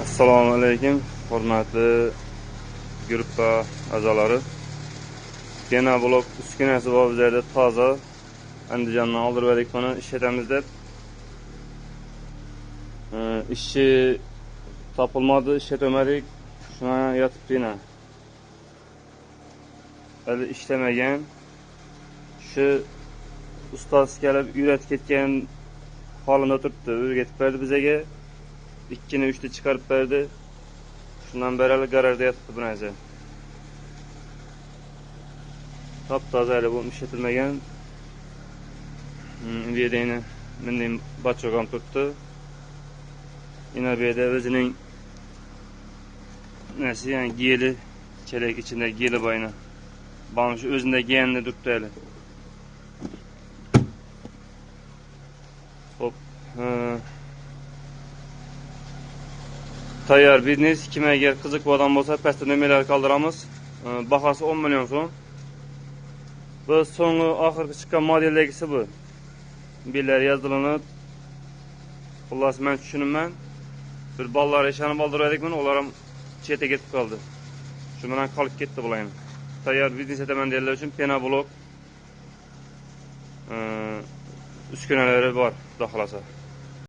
Assalomu alaykum, hurmatli gruppa a'zolari. Pena blok uskunasi bor bizlarda, toza. Andijondan oldirib buni ishlatamiz deb. Ishchi topilmadi, ishlatolmadik. Shuna yotibdi yana. Hali ishlamagan. Shu ustoz kelib uyratib ketgan holimda turibdi. O'rgatib berdi bizga. 2ni 3ni chiqarib berdi. Shundan beri hali garajda yotibdi bu narsa. Top toza, hali bu ishlatilmagan. Bu yerda yana bunday bachok ham turibdi. Yana bu yerda o'zining nasi, ya'ni geli, chelak ichida geli bor yana. Bana shu o'zida gelni turibdi hali. Xo'p, tayyor biznes. Kim agar qiziq odam bo'lsa, pastda nomerlar qoldiramiz. Bahasi 10 million so'm. Bu so'nggi oxirgi chiqqan modeldagisi bu. Bellar yozdilinib. Xullas, men tushunibman. Bir bolalar ishonib oldirdik buni, ular ham chetga ketib qoldi. Shu bilan qolib ketdi bular ham. Tayyor biznes etaman deganlar uchun pena blok uskunalari bor, xudo xolasa.